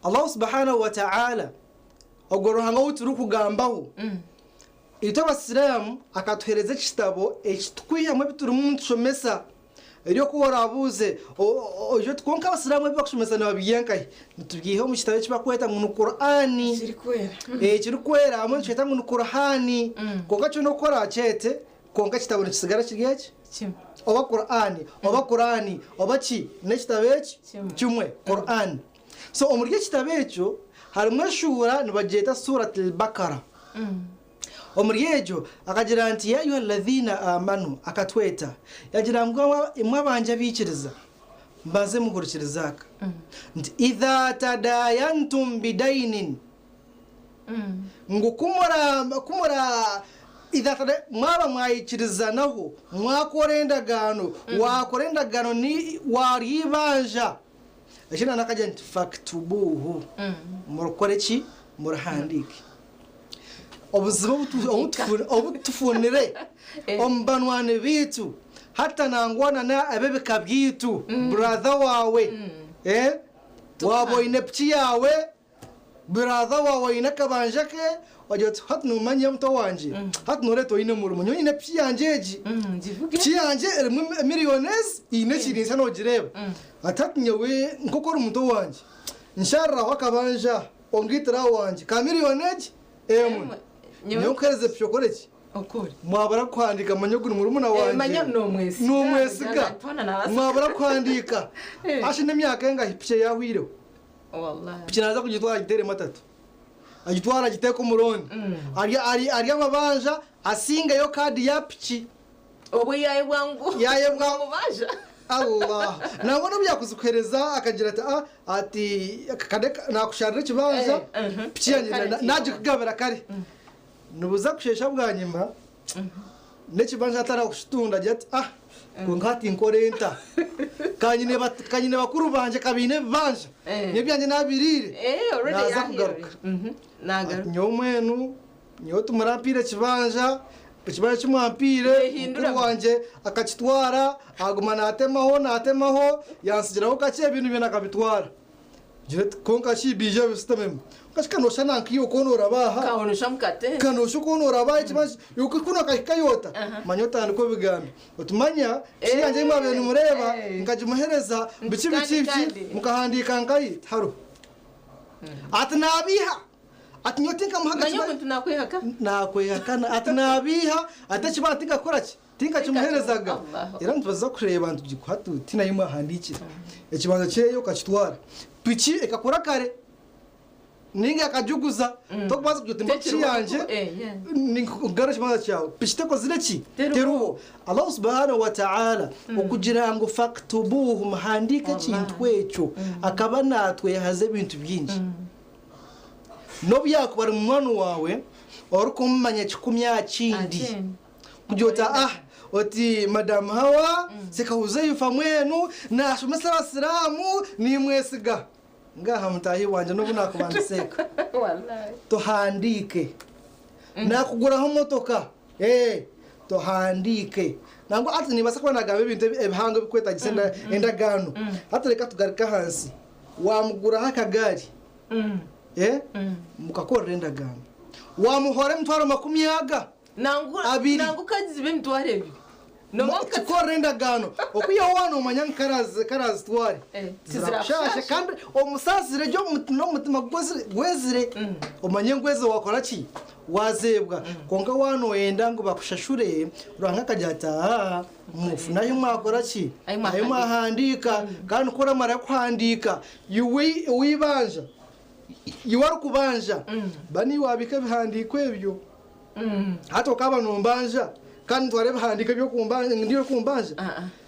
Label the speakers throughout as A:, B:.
A: Allahu subhanahu wa ta'ala ogwo Ruhanga ou turikugambaho itwe abasiraamu akatuheereza ekitabo ekitukwihamu ebi turimu nitushomesa eri oku oraabuuze oije oti kwonka abasiraamu ebi bakushomesa nibabiiha nkahi? Nitubiiha omu kitabo eki barikweta ngu ni Qur'an ekirikwera abamwe nitukyeta ngu ni Qur'an kwonka kyona oku oraakyete Kwonka ekitabo nikisigara kiri eki?
B: Kimwe.
A: Oba Kur'ani, oba Kurani, oba ki, n'ekitabo eki?
B: Kimwe.
A: Kimwe, Kur'ani. So omuri ekitabo ekyo harimu eshuura nibagyeta Surat Al-Bakara. Omuri egyo akagira nti ya ayuha alladhina amanu, akatweta, yagira ngu imwe abangye abaikiriza, mbanze muhurikirize aka, nti idha tadayantum bidainin, Ngu ku mura, ku mura, idha tada, mwaba mwayikirizanaho, mwakora endagaano, waakora endagaano ni, waarya eibanja. Ekindi nana akagira nti, Faktubuuhu, murikore ki? Murihandiike. Obuzibu obu tu, obu tufu, obu tufunire omu banywani baitu, hata nangwa na n'ab'ebika byaitu, brother waawe, eh, waaba oine piki yaawe, Brother waawe aine akabanja ke, ogira oti hati nomanya muto wangye, hati noreeta oine omurimo, nyowe nyine piki yangye egi, piki yangye erimu emiliyoni ezi, eine ekiriisa nogireeba, ati hati nyowe nkoku ori muto wangye, nshariraho akabanja ongaitire aha wangye ka miliyoni egi emwe, nyowe nkuhereze piki okore ki? Mwabura kuhandiika manya ogu ni murumuna wangye, nomwesiga, mwabura kuhandiika, hashi n'emyaka engahi piki eyahwireho? Piki naaza kugitwara agiteeremu atatu, agitware agiteeke omu looni, arye amabanja asingeyo kaadi ya piki.
B: Obwo yaayebwa ngu
A: Yaayebwa
B: ngu omubanja.
A: Allah! Nangwa n'obu yaakuzikuheereza akagira ati, ah, ati kare naakusharira ekibanja, piki yangye naagikugabira kare. Nibuza kusheesha bwanyima, n'ekibanja atarakukitunda agira ati, ah, kwonka hati nkore nta? Ka nyine ba- ka nyine bakuru bangye ka baine ebibanja,
B: Eh.
A: n'ebyangye naabiriire,
B: Eh, already
A: naaza
B: yahiire.
A: kugaruka. Ati
B: Naagaruka.
A: nyowe mbwenu, nyowe timurampiire kibanja, ekibanja ki mwampiire,
B: Yehindura.
A: mukuru wangye akakitwara, aguma naatemaho, naatemaho, yansigiraho kakye ebindi byona akabitwara. Gira oti, Kwonka shi biija bisitamemu. Kwonka shi kanoosha nanka iwe oku nooraba aha?
B: Kaonosha omu katente.
A: Kanoosha oku nooraba aha ekibanja iwe ku nookahikayo ota? Manya otandike obigambe. Oti manya piki yangye ei mwabaire nimureeba nkagimuheereza biki biki biki mukahandiika nkahi? Tihariho. Ati naabiiha. Ati nyowe tinkamuhaga
B: Manya
A: kibanja.
B: omuntu naakwehakana.
A: Naakwehakana. Ati naabiiha. Ati ekibanja tinkakora ki? Tinkakimuherezaga. Era nitubaza kureeba nitugikuha tuti nayo mwahandiikire. Ekibanja kyeyo okakitwara. Piki ekakura kare ninga ekajuguza tokubaasa kugira oti mpa piki yangye ninkugarura ekibanja kyawe. Piki tekozire ki? Teriho. Allahu subhanahu wa ta'ala okugira ngu faktubuuhu muhandiike ekintu ekyo akaba natwehaza ebintu bingi. N'obu yakuba ari munywani waawe orikumumanya kikumi aha kindi. Kugira oti ah oti Madam Hawa Sekahuzeyifa mbwenu nashomesa abasiraamu nimwesiga. Ngaaha mutaahi wangye n'obu naakuba ndi seeka. Tuhandiike. Naakuguraho motoka ee tuhandiike. Nangwa hati nimbaasa kuba naagamba ebintu ebihango ebirikwetaagisa endagaano. Hati reka tugaruke ahansi. Waamuguraho akagaari ee mukakorera endagaano. Waamuhoora emitwaro 20.
B: Nangwa
A: Abiri.
B: nangwa okagiziba emitwaro ebiri. Nooba
A: Mo- Tukorere endagaano. Okwihaho waaba noomanya ngu karazi- karazitware,
B: Eh,
A: tizirakushasha
B: tizirakushasha.
A: kandi omusaasire gye omu- n'omutima gwezire, gwezire. Omanye ngu ezo waakora ki? Waazeebwa. Kwonka waaba nooyenda ngu bakushashure, Ruhanga akagira ati, Aa, mufune ahi mwakora ki?
B: Ahi
A: Ahi
B: mwahandiika.
A: mwahandiika. Kandi ku oramara kuhandiika, iwe ow'eibanja, iwe orikubanja, ba niiwe waabiika ebihandiiko ebyo. Hati okaba nombanja kandi ntwara ebihandiiko eby'okumbanja ngu ndiyo orikumbanja,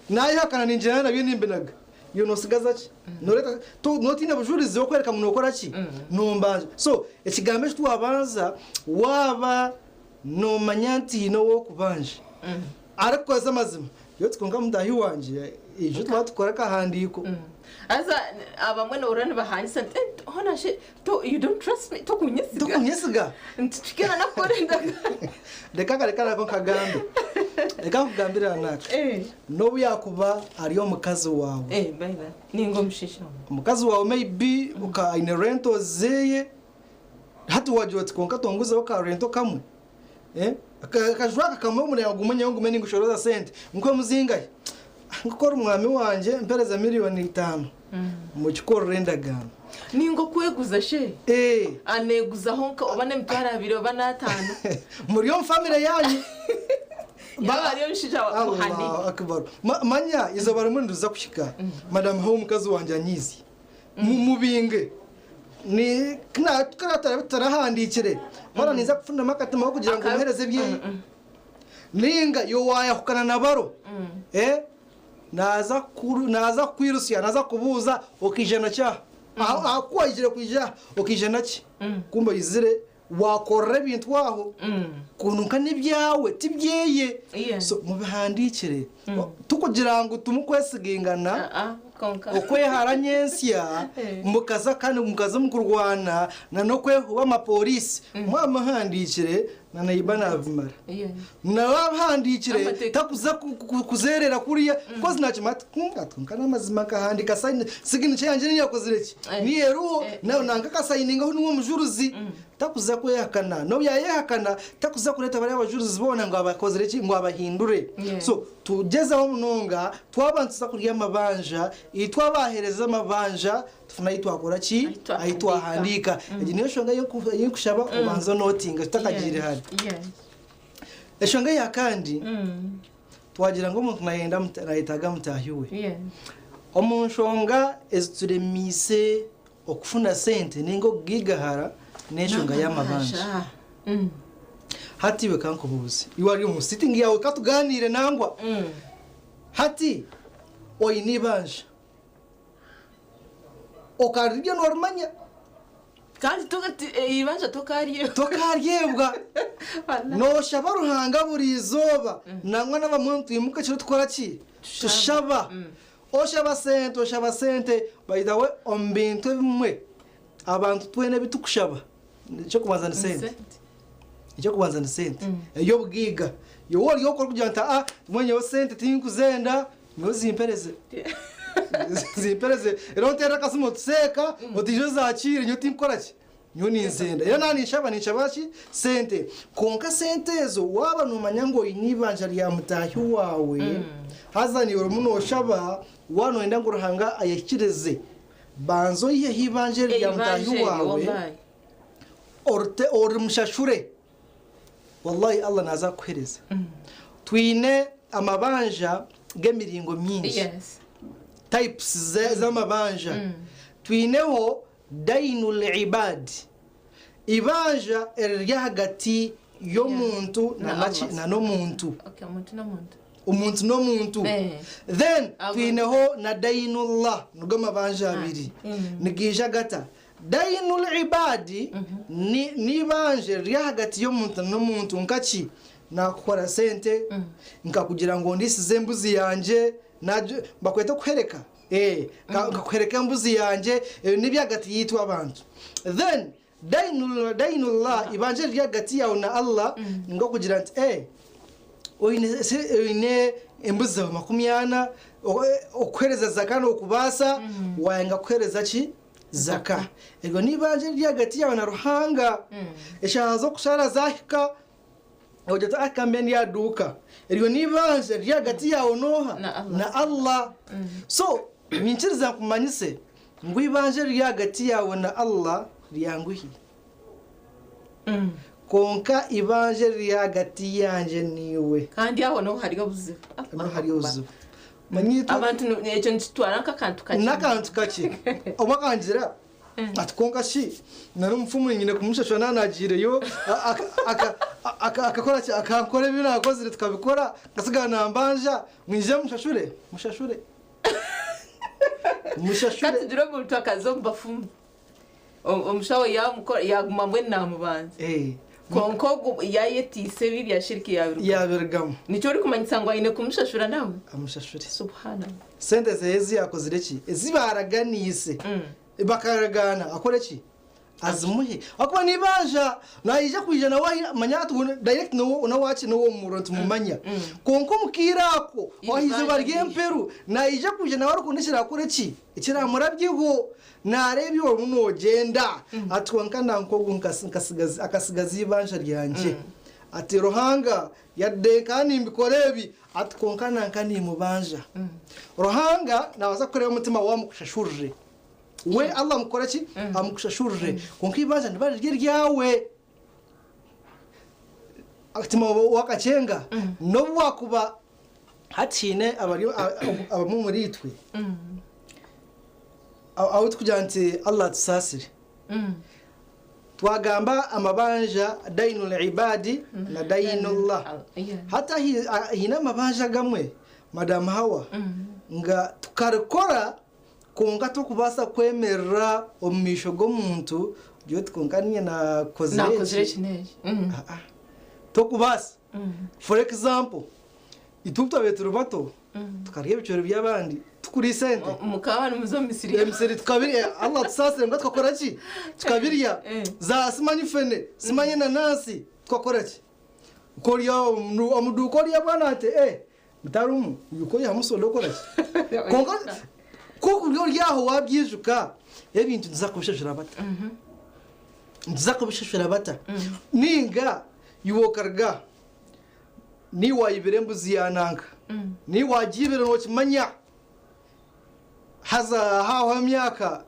A: naayehakana ningyenda nabyo nimbinaga, iwe noosigaza ki? Nooreeta to nootiine bujurizi bw'okworeka ngu nookora ki? Nombanja. So ekigambo eki twabanza, waaba noomanya nti haine ow'okubanja arikukozesa amazima, iwe oti kwonka mutaahi wangye ijo twaba tukora akahandiiko.
B: Haza abamwe nohurira nibahangisa nti eh hoona shi To, you don't trust me, tokunyesiga.
A: Tokunyesiga?
B: Nti tukena nakukora endagaano.
A: Reka kare kare ako nkagambe. Reka nkugambire Anaka. N'obu yaakuba ari omukazi waawe.
B: Eh, baina. Ninga omushaija wawe.
A: Omukazi waawe maybe oka aine rentals zeeye. Hati wagira oti kwonka tonguzeho ka rental kamwe. Eh? Akaju aka kamwe omuryango gumwe nyowe ngume ningushoroza sente. Nkuhemu zingahi? Nkoku ori mwami wangye mpereza miriyoni itano. Mukikorere endagaano.
B: Ninga okweguza she.
A: Eh.
B: Aneeguzaho nka oba n'emitwaro abiri oba n'ataano.
A: Muri omu famire yaanyu.
B: Yaaba ari omushaija wa muhane.
A: Allahu Akbar. Manya eizooba rimwe niriza kuhika madamu hau omukazi wangye anyiizye. Mubinge. Ni ku tutarahandiikire hoona ninza kufunamu akatima k'okugira ngu muheereze ebyeye. Nainga iwe waayahukana na baro, naaza kukwirutsya, naaza kukubuuza okaija na ki aha? Aha ku waizire kwija aha okaija na ki? Kumbe oizire waakorera ebintu aho kwonka n'ebyawe tibyeye. So mubihandiikire. Tikugira ngu timukwesigingana. Okwehara nyentsya mukaza kandi mukaza omu kurwana na n'okwehuba amaporiisi mwaba muhandiikire na neiba nabimara. Nawe abihandiikire takuza kuzeerera kuriya kozi nakimanya ati kwonka n'amazima nkahandiika signature yangye niyo yakozire ki? Niyo eriho nanka akasayiningaho niwe omujurizi. Takuza kwehakana n'obu yaayehakana takuza kureeta bariya abajurizi boona ngu abakozire ki? Ngu abahindure. So tugyezeho munonga twaba nituza kurya amabanja, itwe abaaheereza amabanja tufune ahu twakora ki? Ahu twahandiika. Egi niyo nshonga ei nkushaba obanze onootinge tutakagiire hare. Enshonga eya kandi, twagira ngu omuntu naayenda naayetaaga mutaahi we. Omu nshonga ezituremiise Okufuna sente ninga okugaigahara n'enshonga y'amabanja. Hati iwe kankubuuze, iwe ari omu sitting yaawe katugaaniire nangwa. Hati oine eibanja, okarirya norimanya.
B: Kandi eibanja tokaryebwa.
A: Tokaryebwa. Nooshaba Ruhanga buri izooba nangwa n'abamwe nitwimuka ekiro tukora ki? Tushaba. Oshaba sente oshaba sente by the way omu bintu ebimwe abantu twena ebi tukushaba ekyokubanza ni sente ekyokubanza ni sente ey'obugaiga iwe ori okwo orikugira nti aa mbwenu nyowe sente tinkuzenda nyowe zimpereze zimpereze reero onteerere akasimu oti seeka oti ijo ozakiire nyowe tinkukora ki Nyowe ninzenda. Reero naaba ninshaba, ninshaba ki? Sente. Kwonka sente ezo waaba noomanya ngu oine eibanja rya mutaahi waawe, haza naiwe orimu nooshaba, waaba nooyenda ngu Ruhanga ayehikirize, banza oiheho eibanja eri rya mutaahi waawe, orite orimushashure. Wallahi Allah naaza kukuhereza. Twine amabanja g'emiringo mingi. Types z'amabanja. Twineho Dainul Ibaad, eibanja eriri ahagati y'omuntu na n'omuntu. Omuntu n'omuntu. Then twineho na Dainullah, nigo amabanja abiri. Nigaija gata? Dainul Ibaad n'eibanja eriri ahagati y'omuntu na n'omuntu nka ki? Naakukora sente, nkakugira ngu ondiisize embuzi yangye, bakweta okuhereka. Eh, nkakuhereka embuzi yangye, ebyo n'eby'ahagati yaitu abantu. Then dainul dainullah, ibanja eriri ahagati yaawe na Allah, ni nk'okugira nti eh, oine se oine embuzi zaawe makumyana, okuheereza zaka nookubaasa, waayanga kuheereza ki? Zaka. Eryo n'eibanja eriri ahagati yaawe na Ruhanga. Eshaaha z'okushaara zaahika, Ogira oti, Ah, ka mbe ndi aha duuka. Eryo n'eibanja riri ahagati yaawe n'oha?
B: Na Allah.
A: Na Allah. So, niinyikiriza nkumanyise ngu eibanja eriri ahagati yaawe na Allah ryanguhi. Kwonka eibanja eriri ahagati yangye naiwe.
B: Kandi aho niho hari obuzibu.
A: Niho hari obuzibu. Manya itwe.
B: Abantu ekyo nikitwara nk'akantu kakye.
A: N'akantu kakye. Omwe akangira Ati kwonka shi nari omufumu nyine kumushashura naaba naagiireyo akakora ki akankora ebi naakozire tukabikora akatsigara nambanja mwije mushashure mushashure mushashure.
B: Ka tugire omuntu akaza omu bafumu omushaho yaamukora yaaguma mbwenu naamubanza kwonka ogwo yaayeteisa ebi ebya shiriki yaabirugamu.
A: Yaabirugamu.
B: Nikyo orikumanyisa ngu aine kumushashura nawe?
A: Amushashure.
B: Subhanallah.
A: Sente ze ezi yaakozire ki ezi baaraganiise. Bakaragaana akore ki? Azimuhe ahakuba n'eibanja naija kwija nawe ahi manya ati direct n'owaki n'ow'omumuriro nitumumanya kwonka omu kaire ako aha izooba ry'emperu naija kwija nawe arikukunda ekirakore ki ekiramurabyeho nareeba iwe orimu nogyenda ati kwonka nanka ogu akasigaza eibanja ryangye ati Ruhanga yade nkaba nimbikora ebi ati kwonka nanka nimubanja Ruhanga nabaasa kukureeba omutima waawe amukushashurire. We Allah amukore ki? Amukushashurire. Kwonka eibanja niriba riri eryawe. Ati wakakyenga n'obu wakuba hati haine abari abamwe omuri itwe ahu turikugira nti Allah atusaasire. Twagamba amabanja dainul ibadi na dainullah. Hati haine amabanja agamwe Madam Hawa nga tukarikora Kwonka torikubaasa kwemerera omu maisho g'omuntu ogire oti kwonka niinye naakozire eki.
B: Naakozire eki n'eki.
A: Aa, torikubaasa. For example, itwe obu twabaire turi bato, tukarya ebicwero by'abandi tukurya esente.
B: Mukaba nimuza omu misiri.
A: Emisiri tukabirya, Allah atusaasire mbwa tukakora ki? Tukabirya. Za simanyi fene, simanyi enanansi, tukakora ki? Nkorya omu duuka oriya bwana ati eh Mutarumu, iwe oihamu soda okora ki? Kwonka ku orikuba ori aho waabyijuka, ebintu nituza kubishashura bata? Nituza kubishashura bata? Nainga iwe okaruga niiwe waayibire embuzi ya nanka, niiwe waagiibire nookimanya, haza hahwaho emyaka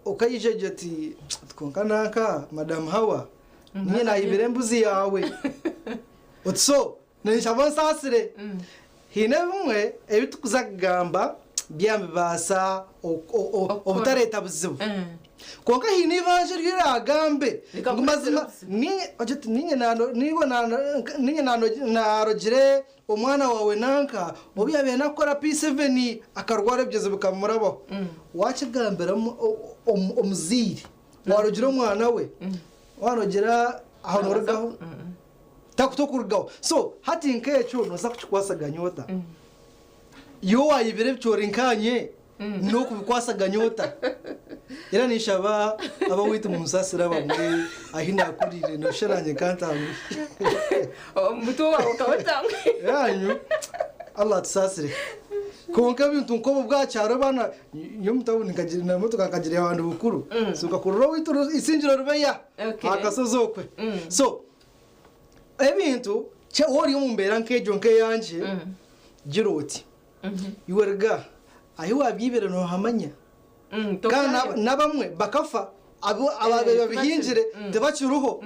A: okaija ogira oti kwonka nanka Madamu Hawa, niinye naayibire embuzi yaawe. Oti so Ninshaba onsaasire. Haine ebimwe ebi turikuza kugamba byaba nibibaasa obutareeta buzibu. Kwonka haine eibanja eri oraagambe ngu mazima niinye naarogire omwana waawe nanka obu yaabaire naakukora P7 akarwara ebigyezo bikamurabaho. Waakigambira omuzaire waarogire omwana we, waanogira aho noorugaho. Takutokurugaho. So hati nk'ekyo nooza kukikwasaganya ota? Iwe waayibire ebicoori nkaanye n'okubikwasaganya ota? Era ninshaba ab'owaitu munsaasire abamwe ahi naakuriire nooshusha naanye nkantanguhi.
B: Omuto waawe okaba otanguhi.
A: Yaanyu Allah atusaasire. Kwonka ebintu nk'obu bwakyaro baana nyowe omu tawuni nkagira n'emotoka nkagira abantu bukuru. So nkakurira owaitu Isingiro Rubeya aha kasozi okwe. So Ebintu waaba ori omu mbeera nk'egyo nk'eyangye, gira oti, Iwe ruga ahu waabyibire noohamanya. Kandi n'abamwe bakafa, abu abaabaire babihingire tibakiriho.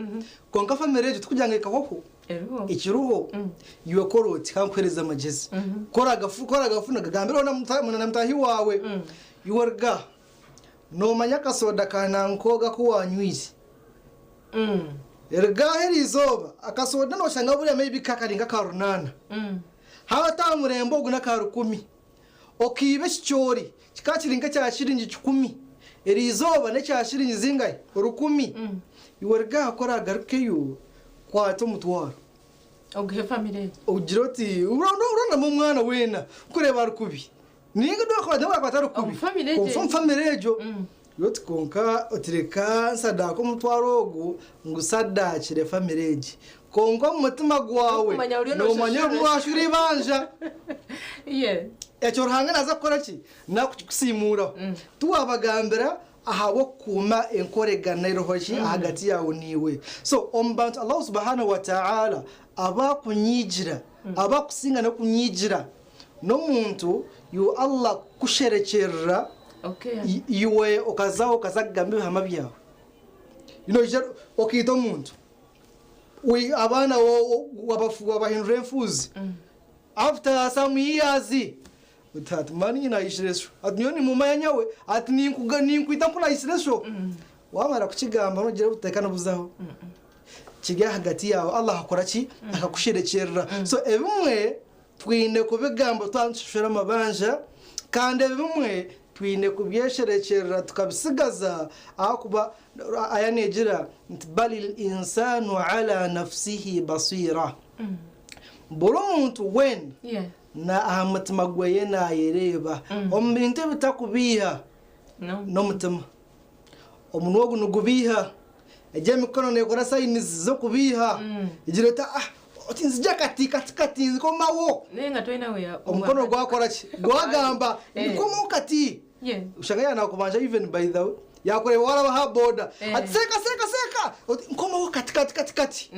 A: Kwonka famire egyo tikugira ngu ekahwaho, ekiriho. Iwe kora oti, ka nkuheereze amagyezi. Kora agafu, kora agafuna, gambiraho na mutaahi waawe. Iwe ruga, noomanya akasoda ka Nankooga aku waanywire? Ruga aha eriizooba, akasoda nooshanga buriya maybe kari nk'aka runaana. Haaba ata murembe ogu n'aka rukumi. Okaiba ekicoori kikaba kiri nk'ekya shiringi kikumi, eriizooba n'ekya shiringi zingahi? Rukumi. Iwe ruga aha ku oraagarukeyo, kwata omutwaro.
B: Oguhe famire egyo.
A: Ogire oti, orondamu omwana weena orikureeba ari kubi. Ninga nobu arikuba atari kubi, kwonka omu famire egyo oti kwonka oti reka nsadaake omutwaro ogu ngu sadaakire famire egi. Kwonka omu mutima gwawe noomanya obu waashura eibanja. Ekyo Ruhanga naaza kukora ki? Naakukikusiimuuraho. Tiwaabagambira ahabw'okukuuma enkoregana eriho ki ahagati yaawe naiwe. So omu bantu Allahu subhanahu wa ta'ala abakunyiigira, abakusinga n'okunyiigira, N'omuntu iwe Allah kukusherekyerera iwe okaza okaza kugamba ebihama byawe. Noija okaita omuntu, abaana wabahindura enfuuzi after some years oti ati man nyine nayishire sho, ati nyowe nimumanya nyowe, ati ninkwita nku nayishire sho. Wamara kukigamba nogira obuteeka nibuzaho. Kiri ahagati yaawe Allah akakora ki? Akakusherekyerera. So ebimwe Twine kubigamba twaba nitushashura amabanja, kandi ebimwe twine kubyesherekyerera tukabitsigaza ahakuba aya neegira nti balil insaanu ala nafsihi basiira. Buri muntu weena na aha mutima gweye naayereeba. Omu bintu ebitakubiiha n'omutima. Omunwa ogu nigubiiha. Egi emikono neekora sayinizi z'okubiiha. Egira oti, ah, oti nzigye kati, kati, kati, nkomawo.
B: Naye nga tolina we ya-
A: Omukono gwakora ki? Gwagamba,
B: Eh.
A: nkomawo kati.
B: Yeah.
A: Oshanga yaaba naakubanja even by the way. Yaakureeba waaraba aha boda.
B: Eh.
A: Ati seeka, seeka, seeka! Oti nkomawo kati, kati, kati, kati.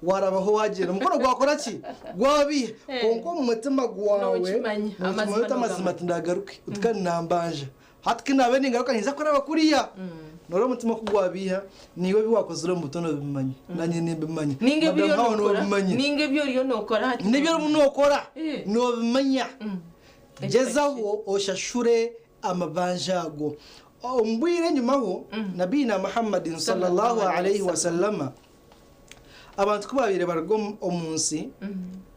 A: Waarabaho waagyenda. Omukono gwakora ki? Gwabiiha.
B: Eh.
A: Kwonka omu mutima gwawe,
B: Nookimanya.
A: nookimanya
B: Amazima
A: oti amazima
B: nogamanya.
A: tindagaruke. Oti kandi nambanja. Hati ku naabe ningaruka ninza kuraba kuriya. Noreeba omutima ku gwabiiha, naiwe ebi waakozire omu buto noobimanya. Naanye nimbimanya.
B: Ninga ebi
A: Madam
B: oriyo
A: Hawa
B: nookora.
A: noobimanya.
B: Ninga ebi oriyo nookora hati.
A: N'ebi orimu nookora
B: Eh.
A: noobimanya. Gyezaho oshashure amabanja ago. Omu bwire enyimaho, Nabiina Muhammadin sallallahu alaihi wasallama, abantu ku baabaire baruga omu nsi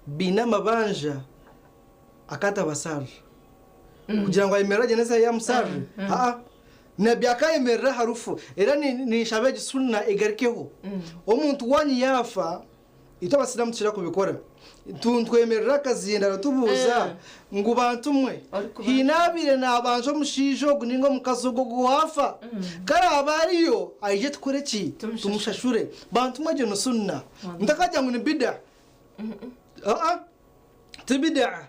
A: baine amabanja akatabasarira. Kugira ngu ayemerere agyende ensi yamusarire. Aa, Nabbi akayemerera aha rufu. Era ninshaba egi sunna egarukeho. Omuntu wanyu yaafa, itwe abasiraamu tukira kubikora. Twemerera akazindaro tubuuza ngu bantu mwe,
B: Orikuba-
A: haine abaire naabanja omushaija ogu ninga omukazi ogu ogu waafa. Karaaba ariyo, aije tukore ki?
B: Tumushashure.
A: Tumushashure. Bantu mwe egyo ni sunna. Mutakagira ngu ni bida. Aa, ti bida.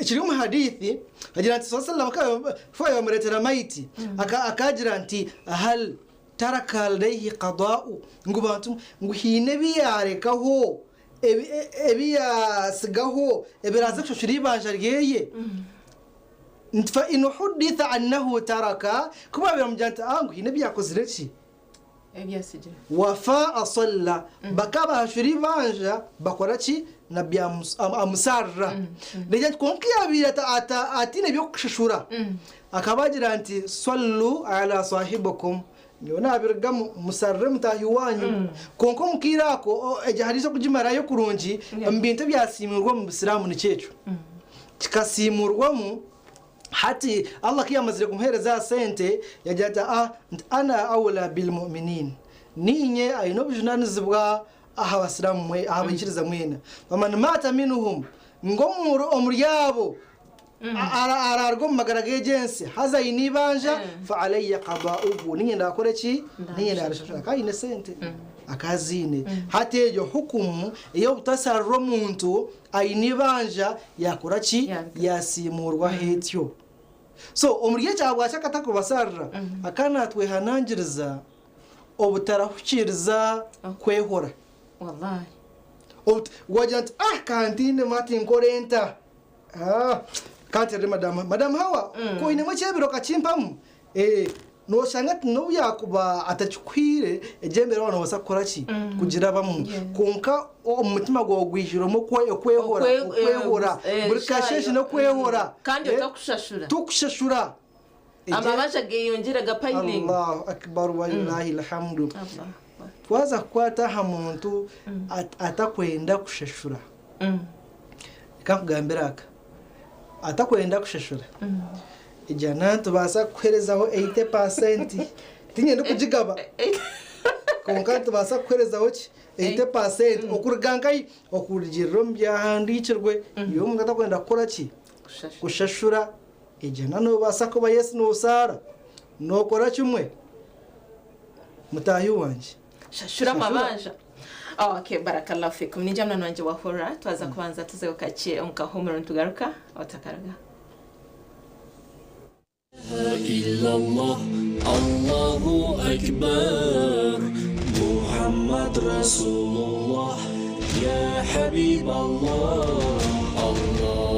A: Kiri omu hadithi, agira nti sallallahu alaihi wasallam akaba bamureetera maiti. Akagira nti hal taraka alayhi qada'u, ngu bantu ngu haine ebi yaarekaho, ebi yaasigaho, ebiraaze kushashura eibanja ryeye. Nti fa in huditha annahu taraka, ku baabaire bamugira nti, ah, ngu haine ebi yaakozire ki?
B: Ebyasigire.
A: Wafa asalla, bakaba bahashura eibanja, bakora ki? Nabbi amusarira. Negira nti kwonka yabaire ataine eby'okushashura, akaba agira nti sallu ala sahibikum, nyowe nabirugamu musarire mutaahi wanyu. Kwonka omu kaire ako, egyo hadiisi okugimarayo kurungi, omu bintu ebyasiimurwa omu busiraamu nikyo ekyo. Kikasiimurwamu. Hati Allah ku yaamazire kumuheereza aha sente, yagira ati, ah, nti ana awula bilmuminin, niinye aine obujunaanizibwa aha basiraamu mwe, aha baikiriza mwena. Faman maata minhum, ngu omuri abo araruga omu magara g'egi ensi, haza aine eibanja, fa alayya qada'uhu, niinye ndaakore ki? Niinye ndaarishashura. Akaba aine sente, akaba aziine. Hati egyo hukumu ey'obutasarira omuntu aine eibanja yakora ki?
B: Yaruga.
A: Yasiimurwaho etyo. So omuri ekyo ahabwaki akatakubasarira, akaba natwehanangiriza obutarahukiiriza kwehora.
B: Wallahi.
A: Wagira nti, ah, kantindemu hati nkore nta? Ah, kanterere madamu. Madamu Hawa, ku oinemu ekyebiro okakimpamu? Noshanga ati n'obu yaakuba atakikuhaire, egyo embeera waaba noobaasa kukora ki? Kugirabamu. Kwonka omu mutima gwawe gwijwiremu okwehora, okwehora. Buri kasheeshe n'okwehora.
B: Kandi otakushashura.
A: Tokushashura.
B: Amabanja geyongyera gapayilinga.
A: Allahu akbar walillahi alhamdu.
B: Allahu akbar.
A: Twaza kukwata aha muntu atakwenda kushashura. Reka nkugambire aka. Atakwenda kushashura. Ejana nitubaasa kukuherezaho 80%. Tinyenda kugigaba. Kwonka nitubaasa kukuherezaho ki? 80%. Okuruga nkahi? Okurugirira omu byahandiikirwe. Iwe omuntu atakwenda kukora ki?
B: Kushashura.
A: Kushashura. Ejana noobaasa kuba yes noosaara. Nookora kimwe. Mutaahi wangye.
B: Shashura amabanja. Okay, barakallahu fikum. Ninja mwana wanje wa hora, twaza kubanza tuzeho kakye omu kahumuro nitugaruka, otakaraga.
C: Illallah, Allahu Akbar, Muhammad Rasulullah, ya Habib Allah, Allah.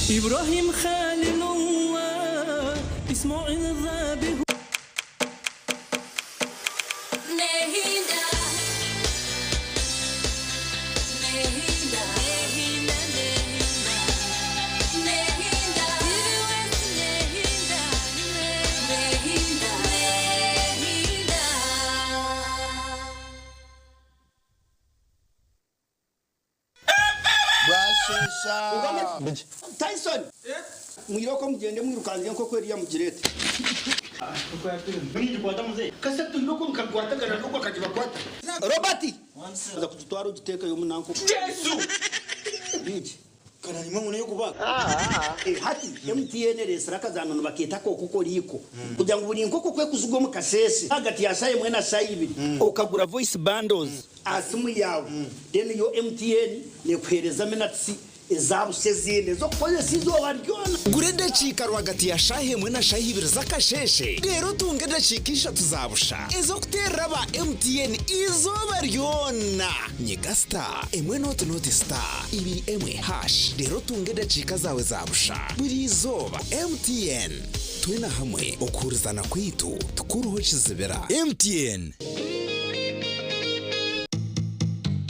D: İbrahim Halilullah, İsmail Zabih.
E: Nehinda, nehinda, nehinda, nehinda, nehinda, nehinda, nehinda.
F: Bwashesha. Tyson. Mwiroko mugende mwirukange nko kweriya mugirete. Robert. Aza kugitwara ugiteka yo munanko. Yesu. Biki.
G: Kananyuma ngu n'ey'okubaga.
F: Hati MTN ereesire akazaano nibakeeta ak'okukoriiko kugira ngu buri nkoko ku ekuziga omu kasheeshe ahagati ya shaaha emwe na shaaha ibiri okagura voice bundles aha simu yaawe then yo MTN neekuheereza minutes eza busha ezindi ez'okukozesa eizooba ryona.
H: Gura edakiika rwagati ya shaaha emwe na shaaha ibiri z'akasheeshe reero otunge edakiika ishatu za busha ez'okuteerera aba MTN eizooba ryona. Nyiga star emwe nooti nooti star ibiri emwe hash reero otunge edakiika zaawe za busha buri izooba. MTN, twena hamwe okuhurizana kwaitu tikuruho kizibira. MTN.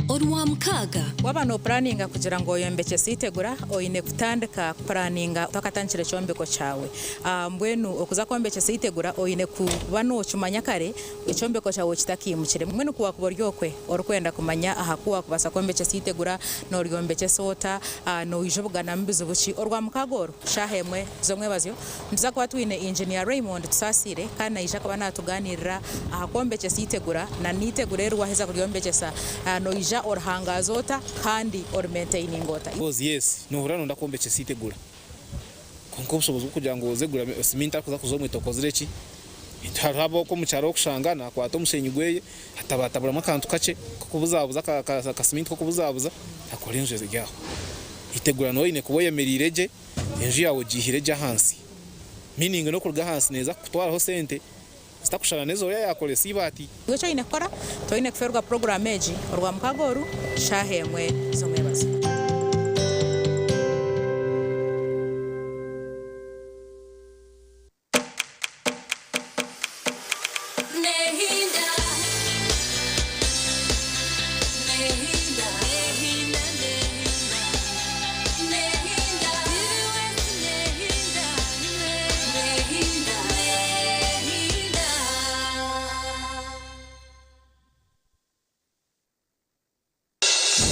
E: Orwamukaaga.
I: Waaba noopuraninga kugira ngu oyombekyese eitegura, oine kutandika kupuraninga otakatandikire kyombeko kyawe. Mbwenu okuza kwombekyesa eitegura oine kuba nookimanya kare ekyombeko kyawe kitakaimukire. Mbwenu ku waakuba ori okwe orikwenda kumanya aha ku waakubaasa kwombekyesa eitegura, nooryombekyesa ota, noija obuganamu bizibu ki, Orwamukaaga oru, shaaha emwe z'omwebazyo, Nituza kuba twine Engineer Raymond Tusaasire kandi naija kuba naatugaaniirira aha kwombekyesa eitegura na n'eitegura eri waaheza kuryombekyesa noija orihangaaza ota kandi orimaintaininga ota.
G: Because yes, nohurira noyenda kwombekyesa eitegura kwonka obushobozi bw'okugira ngu oze gura siminti arikuza kuza omwita okozire ki? Hariho ab'okwo omu kyaro orikushanga nakwata omushenyi gweye atabataburamu akantu kakye k'okubuzabuza akasiminti k'okubuzabuza akora enju eri aho. Eitegura nooba oine kuba oyemereire gye. Enju yaawe ogiihire gye ahansi. Meaning n'okuruga ahansi neeza kukutwaraho sente zitakushushana n'ezi oriya yaakoresa eibaati.
I: Iwe eki oine kukora, toine kufeerwa puroguraamu egi Orwamukaaga oru, shaaha emwe z'omwebazyo.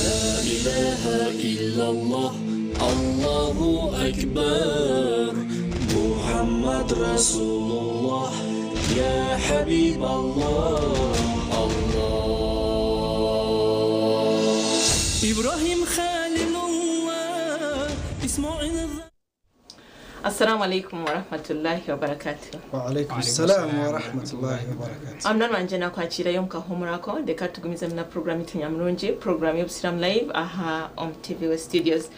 C: لا إله إلا الله الله أكبر محمد رسول الله يا حبيب الله الله
D: إبراهيم خليل الله إسماعيل
B: Assalamu alaikum warahmatullahi wabarakatuh.
A: Wa alaikum salam wa rahmatullahi wa barakatuh.
B: Munywani wangye nakwakirayo omu kahuumuro ako reka tugumizemu na puroguramu yaitu nyamurungi puroguramu y'obusiraamu live aha omu TV we studios.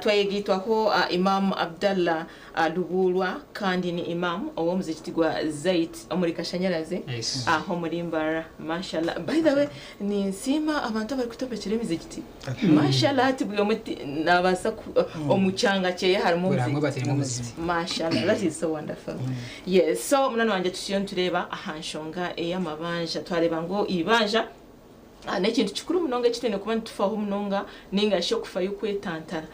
B: Twayegaitwaho Imam Abdallah Lubuulwa kandi ni Imam ow'omuzikiti gwa Zait omuri Kashanyarazi
J: Yes.
B: aha omuri Mbarara. Mashallah. By the way, ninsiima abantu abarikutombekyera emizikiti. Mashallah hati buri omwe nabaasa omu kyanga kyeye harimu
J: Buri hamwe
B: omuzikiti.
J: bateiremu omuzikiti.
B: Mashallah, that is so wonderful. Yes, so munywani wangye tukiyo nitureeba aha nshonga ey'amabanja. Twareeba ngu eibanja n'ekintu kikuru munonga eki twine kuba nitufaho munonga ninga shi okufayo kwetantara.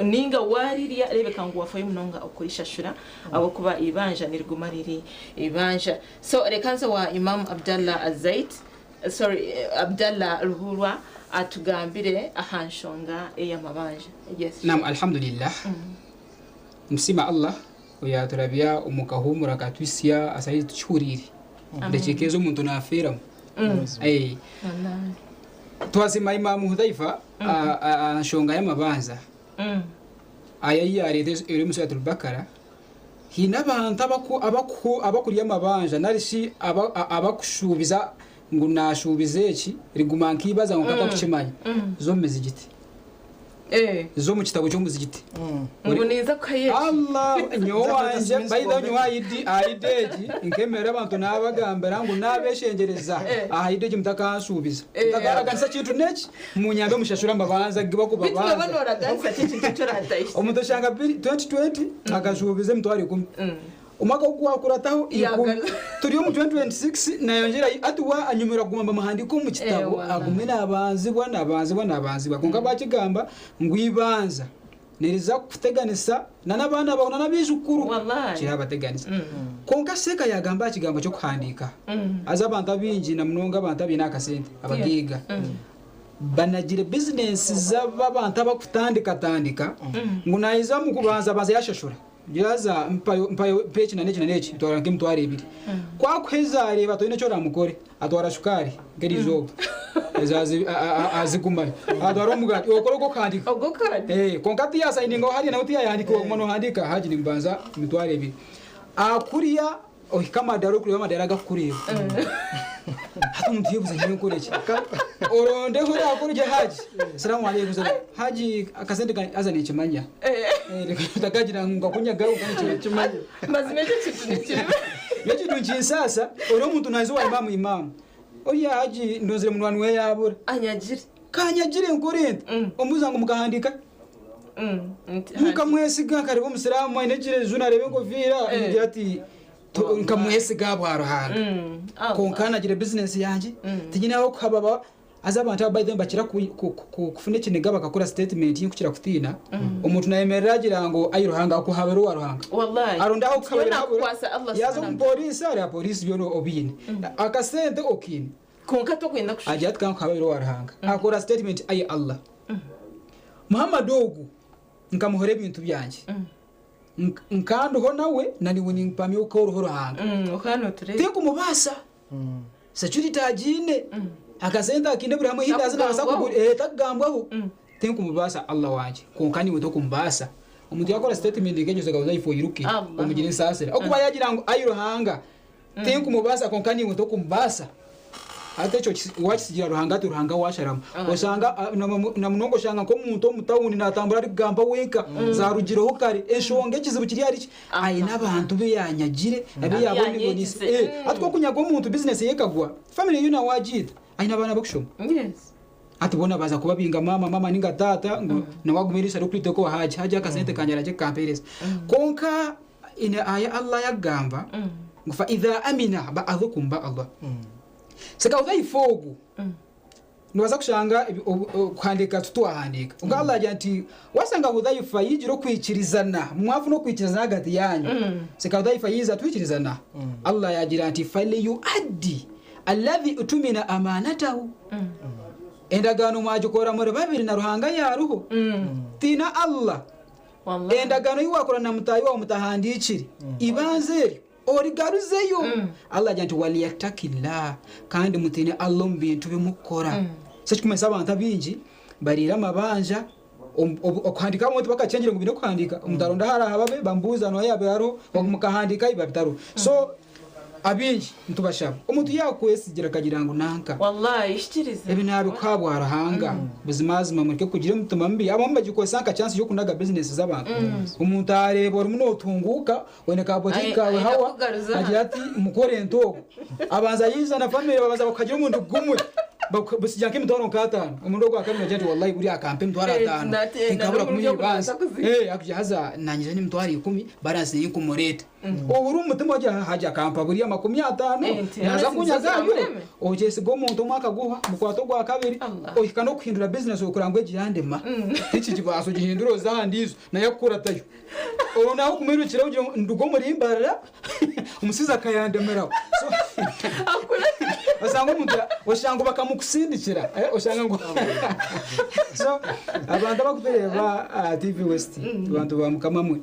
B: Ninga waarirya reebeka ngu waafayo munonga okurishashura ahabw'okuba eibanja niriguma riri eibanja. So reka nze owa Imam Abdallah Zait. Sorry Abdallah Luhurwa atugambire aha nshonga ey'amabanja. Yes.
J: Naam Alhamdulillah. Nitusiima Allah oyaturabya omu kahuumuro akatuhitsya aha ezi tukihuriire. Edakiika ezi omuntu naafeeramu. Eh, Twasiima Imam Hudhaifa aha nshonga y'amabanja. Aya ei yaareeta eri omu Surat Al-Bakara, haine abantu abakurya amabanja nari shi abakushuubiza ngu naashuubiza eki, riguma nk'ibaza kwonka atarikukimanya. Za omu mizigiti. Za omu kitabo ky'omuzigiti.
B: Ngu ninza kuhayo eki.
J: Allah, nyowe wangye, by the way nyowe aha Idi egi nkemerera abantu naabagambira ngu naabeshengyereza aha Idi egi mutakanshuubiza. Mutakaaraganisa kintu n'eki, munyambe mushashure amabanza agu
B: Beitu nooba
J: barikubabanza.
B: nooraganisa ki ekintu eki oraatahikye?
J: Omuntu oshanga 2020 akashuubiza emitwaro ikumi. Omwaka ogu gwakurataho ikumi. Turi omu 2026 nayongyera hati we anyumirwa kuguma nibamuhandiika omu kitabo agume nabanzibwa nabanzibwa nabanzibwa. Kwonka bakigamba ngu eibanja niriza kukuteganisa n'abaana baawe n'abaijukuru kirabateganisa. Kwonka Seeka yagamba aha kigambo ky'okuhandiika. Haza abantu abaingi na munonga abantu abaine akasente abagaiga banagire bizinensi z'abantu abakutandikatandika ngu naija omu kubanza abanza yashashura. Yaza mpayo mpayo mpa eki na n'eki na n'eki ntwara nk'emitwaro ebiri. Ku akuheza areeba toine eki oramukore atwara shukaari nk'eriizooba. Azigumayo atwara omugati okora ogwokuhandika konka tiyasayiningaho hariya nawe tiyayahandika waguma nohandika haji nimbanza 20,000 akuriya ohika amadara okureba amadara agakukureba hati omuntu yebuza nyine nkore ki orondeho orakora gye haji salamu aleikum haji akasente aza nikimanya takagira ngu ngakunyaga ukanikimanya.
B: Mazima ekyo kintu nikibi.
J: Ekintu nkinsasa ori omuntu naza owa imamu imamu oriya haji ndozire munwani we yabura
B: anyagire
J: kanyagire nkore nti omubuza ngu mukahandika mukamwesiga nkareba omusiraamu aine ekireju nareba enkofiira ngira ati nkamwesiga bwa Ruhanga konka nagira bizinesi yangye tinyine aho kuhababa aza abantu aba by the bakira kufuna ekiniga bakakora statement yinkukira kutiina omuntu nayemerera agira ngo ayi Ruhanga akuhabera owa Ruhanga
B: wallahi
J: arondaho kuhabera
B: kukwasa Allah
J: yaza omupolisi ari apolisi byona obiine akasente okiine
B: konka tokwenda kushusha
J: agira ati kankuhabera owa Ruhanga akora statement ayi Allah Muhammad ogu nkamuhora ebintu byangye nkandiho nawe naniwe nimpamya okoroho Ruhanga tikumubasa security agiine akasente akinde buri hamwe hindazi nabasa kugura takugambwaho tinkumubasa Allah wanje konka niwe tokumubasa omuntu yakora statement nkejo zakaza ifo yiruke omugire ensasira okuba yagira ngu ayi Ruhanga tinkumubasa konka niwe tokumubasa ate ekyo wakisigira Ruhanga ati Ruhanga washaramu osanga namunongo oshanga nk'omuntu omu tawuni natambura arikugamba wenka zarugireho kare enshonga ekizibu kiri ari ki aine abantu be yanyagire abe yabonibonise ati kokunyaga omuntu bizinesi yekagwa family yona wagiita aine abaana bokushoma ati bona baza kubabinga mama mama ninga tata ngu nawagumirisa arikwiteko haji haji akasente kanje araje kampereza konka ine aya Allah yagamba ngu fa idha amina ba'dhukum ba'dha seka udhaifu nibaza kushanga kuhandika tutwahandika unga Allah agira nti wasanga udhaifa yigira okwikirizana mwafu no kwikirizana hagati yanyu seka udhaifa yiza twikirizana Allah yagira nti falyuaddi alladhi utumina amanatahu endagano mwagikora muri babiri na Ruhanga yaruho tina Allah endagano yiwakora na mutayi wawe mutahandikire ibanze eryo origaruzeyo Allah agira nti waliyatakillah kandi mutine Allah mu bintu bimukora so kikumesa abantu abingi barira amabanja okuhandika omuntu bakachenjera ngu bine kuhandika omuntu hara hababe bambuza no yabe haro mukahandika iba bitaro so abingi ntubashaba omuntu yakwesigira kagira ngu nanka
B: wallahi ishikirize
J: ebi nabikabwa Ruhanga buzimazima mureke kugira omutima mbi abamwe bagikosa nka chance yo kunaga business z'abantu omuntu areba ori munotunguka wene ka boutique kawe hawa agira ati mukore ntogo abanza yiza na family babanza bakagira omuntu gumwe busijya nk'emitwaro nk'atanu omuntu ogwa kabiri agira ati wallahi buriya akampa emitwaro atano tinkabura kumuyibanza akugira haza nanyije n'emitwaro 10 balance y'inkumureta obu uri omutima wagira haja akampa buriya 50 yaza kunyagayo okyesiga omuntu omwaka guha mukwato ogwa kabiri ohika n'okuhindura business okura ngu egiyandema tiki kibaso gihindura oza ahandi izo naye akukuratayo orwo naho kumwirukira ogira nduga omurimbarira omusizi akayandemeraho osanga omuntu osanga bakamukusindikira osanga ngu so abantu abakutureeba TV West abantu ba mukama mwe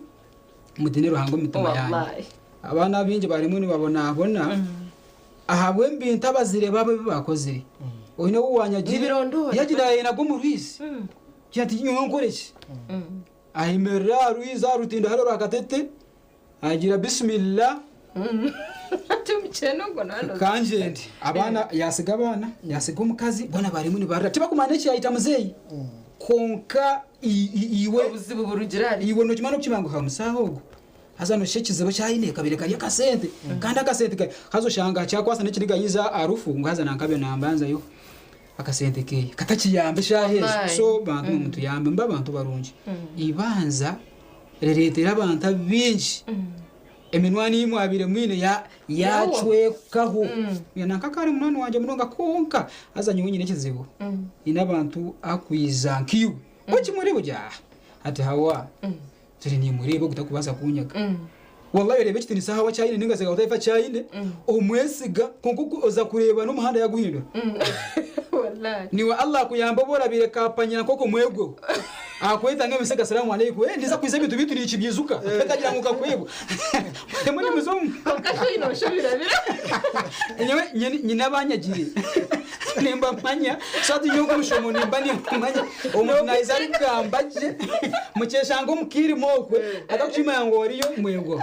J: mutine Ruhanga omutima yanyu abaana bingi barimu nibabonabona ahabwe embintu abazire babo ebi bakozire oine ou wanyagire yagira yayinaga omu rwizi ati nyowe nkore ki ayemerera aha rwizi aha rutindo hariya rwakatete agira bisimillah kanjende abaana yasiga abaana yasiga omukazi bona barimu nibarira tibakumanya ekiyayita muzeeyi konka iwe
B: obuzibu burugira
J: iwe nokimanya nokukimanya ngu ha musaaha ogu haza nosha ekizibu kyayine kabire kari akasente kandi akasente haza oshanga kyakwasa n'ekiniga yiza arufu ngu haza nankabyo nambanzayo akasente keye katakiyamba eshaaha ezo so bantu mutuyambe mbe abantu barungi ibanza rireetera abantu bingi eminwani imwe mwine yacwekaho nanka kari munani wanje munonga konka haza nyowe nyine ekizibu ine abantu akwiza nkiwe okimureba ogya ati hawa turi nimureba ogutakubaasa kunyaga wallahi oreba ekitinisa hawa kyayine ninga zega otaifa kyayine omwesiga konka oza kureeba n'omuhanda yaguhindura niwe Allah akuyamba oba orabire kapanyira nk'oku mwegweho akweta nk'emisega salamu aleikum ndiza kwiza ebintu bitu nikibyizuka etagira ngu kakwebwa muri muzomu nyine abanyagire Nimbamanya. So hati nyowe nk'omushomo nimba nimmanya omuntu naiza arikugamba gye, mukyeshanga omu kiirima okwe atakukimanya ngu oriyo mwegwaho.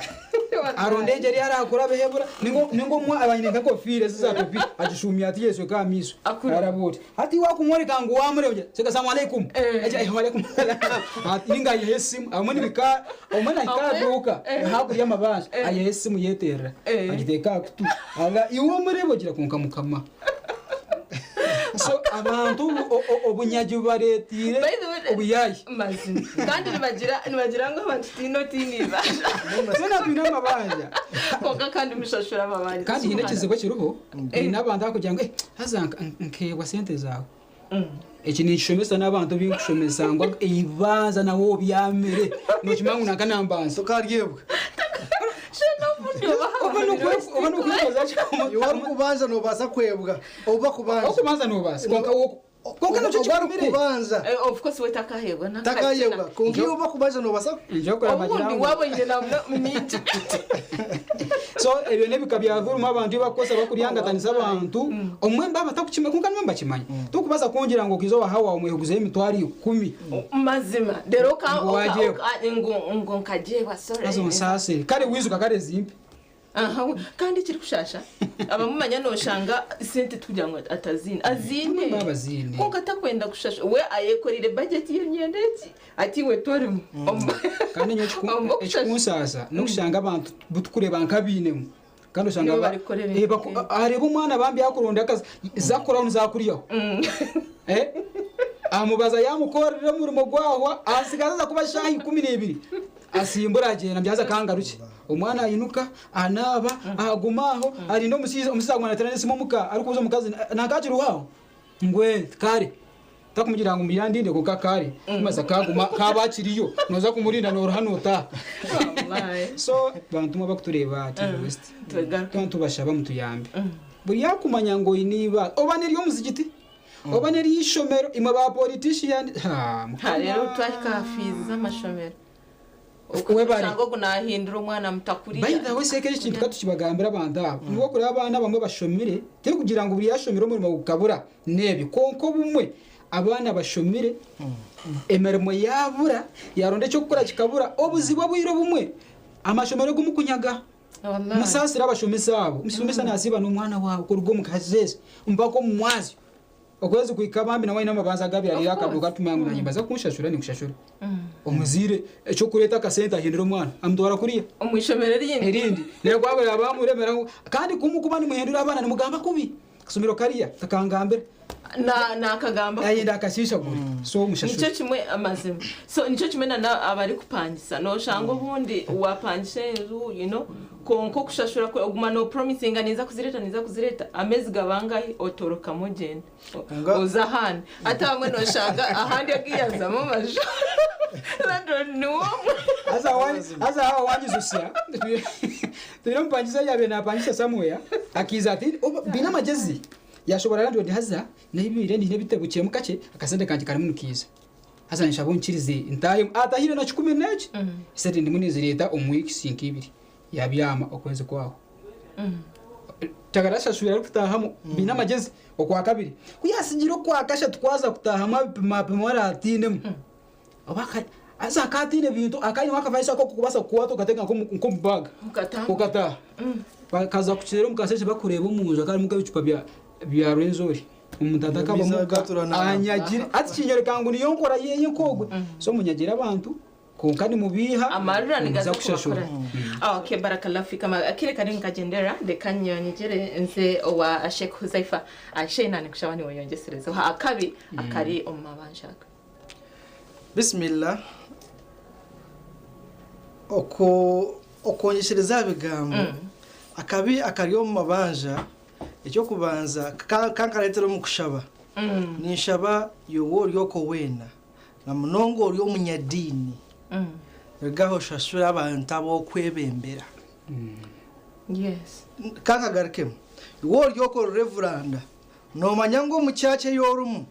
J: Aronda engyeri ei araakora abehebura, ninga omwe aba aine nk'enkofiira ezi za topi agishumya ati yeshweka aha maisho araba oti. Hati iwe wakumworeka ngu waamureeba ogira oti Salamu alaikum, agira ati Waalaikum salaam ninga ayihayo esimu abamwe nibika omwe nahika aha duuka hakurya amabanja ayihayo esimu yeterera agiteeka aha kutu iwe omureeba ogira kwonka mukama. So abantu obunyagi bubareeteire obuyaayi.
B: Mazima. Kandi nibagira nibagira ngu abantu tihaine otaine eibanja.
J: Twena twine amabanja.
B: Kwonka kandi mushashura amabanja.
J: Kandi haine ekizibu ekiriho, haine abantu abakugira ngu haza nkeebwa sente zaawe. Eki ninkishomesa n'abantu abu ndikushomesa ngu eibanja nawe obyamire nookimanya ngu nanka nambanza.
A: Tokaryebwa.
J: Oba nokwebaza ki?
A: Iwe orikubanza nobaasa kwebwa ou bakubanja.
J: Okubanza nobaasa kwonka kwonka nakyo
A: Oba
J: kigumire.
A: orikubanza.
B: Of course we takahebwa
A: Takahebwa kwonka iwe ou bakubanja nobaasa.
B: Obundi waaba oine na mingi.
J: So ebyo n'ebika bya dhuluma abantu ebi bakukozesa bakuryangatanisa abantu obumwe nibaba batakukimanya kwonka nibaba nibakimanya. Torikubaasa kungira ngu okaiza owa Hawa omwehuguzeho emitwaro ikumi.
B: Mazima reero
J: Ngu wagyebwa.
B: ngu nkagyebwa sorry.
J: Haza onsaasire. Kare wiijuka kare zimpe.
B: Aha kandi ekirikushaasha abamwe manya noshanga sente tikugira ngu ataziine aziine
J: Baba aziine.
B: Kwonka takwenda kushashura we ayekoreire budget y'emyenda egi ati iwe torimu.
J: Kandi nyowe ekikunsaasa n'okushanga abantu bu tukureeba nk'abainemu kandi oshanga
B: Nibo barikukora ebintu nk'ebyo.
J: areeba omwana bambi yakuronda akazi zakukoraho nizakuryaho. Amubaza yamukorera omurimo gwahwa asigaza aza kuba shaaha 12 asimbura agyenda mbyaza akangarukye. Omwana ainuka anaaba aguma aho arinda omushaija omushaija aguma nateera n'esimu omuka arikubuuza omukazi nanka akiriho aho ngu ee kare takumugira ngu mbwira andinde kwonka kare kumazima kaguma kaaba akiriyo nooza kumurinda nooruha nootaaha. So bantu mwe abakutureeba TV West twaba nitubashaba mutuyambe. Buri yakumanya ngu oine eibaare oba n'ery'omuzigiti oba n'ery'eishomero imwe ba politician haa
B: Ha
J: mukama.
B: reero twahika aha fiizi z'amashomero.
J: Webare.
B: Oshanga ogu nahindura omwana mutakuriya.
J: By the way seeka eki kintu katukibagambire abantu aba nibwo okureba abaana abamwe bashomire tirikugira ngu buri yashomire omurimo gukabura n'ebyo kwonka obumwe abaana bashomire emirimo yabura yaronda ekyokukora kikabura obuzibu obwire obumwe amashomero gumukunyaga. Musaasire abashomesa abo. Omushomesa nasiiba n'omwana waawe kuruga omu kasheeshe mpaka omu mwazyo. Okwezi kuhika bambi nawe aine amabanza agu abaire ariire akaduuka arikumanya ngu naanye nibaza kunshashura ninkushashura. Omuzaire eky'okureeta akasente ahindura omwana amutwara kuriya.
B: Omu ishomero erindi.
J: Erindi. Reero ku abaire bamuremera ngu kandi ku mukuba nimuhindura abaana nimugamba kubi. Akashomero kariya takangambira.
B: Na nakagamba.
J: Ayenda akashiishagure. So mushashure.
B: Nikyo kimwe amazima. So nikyo kimwe na abarikupangisa. Noshanga obundi wapangisa enju you know kwonka okushashura kwe oguma no promisinga ninza kuzireta ninza kuzireta amezi gaba angahi otorokamu ogyenda oza ahandi. Hati abamwe noshanga ahandi agu yazamu amaju landlord niwe omwe.
J: Haza aho wanyijutsya twine omupangisa yaabaire naapangisa somewhere akaiza ati baine amagyezi Yashoboorora landlord haza n'ebiire nyine ebitebukiremu kakye akasente kangye karimu nikiija. Haza ninshaba onkirize ntaahemu. Atahire na kikumi n'eki, esente ndimu ninzireeta omu weeks nk'ibiri. Yabyama okwezi kwahwa. Takarashashwire arikutaahamu. Baine amagyezi. Okwakabiri, ku yaatsigire okwakashatu kwaza kutaahamu abipimapima araatiinemu. Oba haza akaba ataine bintu, akaba ainemu akavaisi aku orikubaasa kukwata okateeka nk'omu baaga okataaha. Bakaza kukyera omu kasheeshe bakureeba omu nju hakaba harimu nk'ebicupa bya Rwenzori. Omuntu atakaba omuka anyagire. Hati kinyoreka ngu niyo nkora yeye nk'ogwe. So munyagire abantu kwonka nimubiiha
B: Amarira
J: nimuza
B: nigaza
J: kushashura.
B: kubakora. Okay, barakallahu fika. Akire kari nkagyendera reka nyongyere nze owa Sheikh Huzaifa. Sheikh nanikushaaba niiwe oyongyeserezeho akabi akari omu mabanja aga.
A: Bismillah Okwongyesereza aha bigambo, akabi akari omu mabanja, eky'okubanza ka nkareetera omu kushaba, ninshaba iwe ori okwo weena, na munonga ori omunyadiini, rugaho oshashure abantu abu orikwebembera. Ka nkagarukemu, iwe ori okwo ori revuranda, noomanya ngu omu kyakya ei orimu,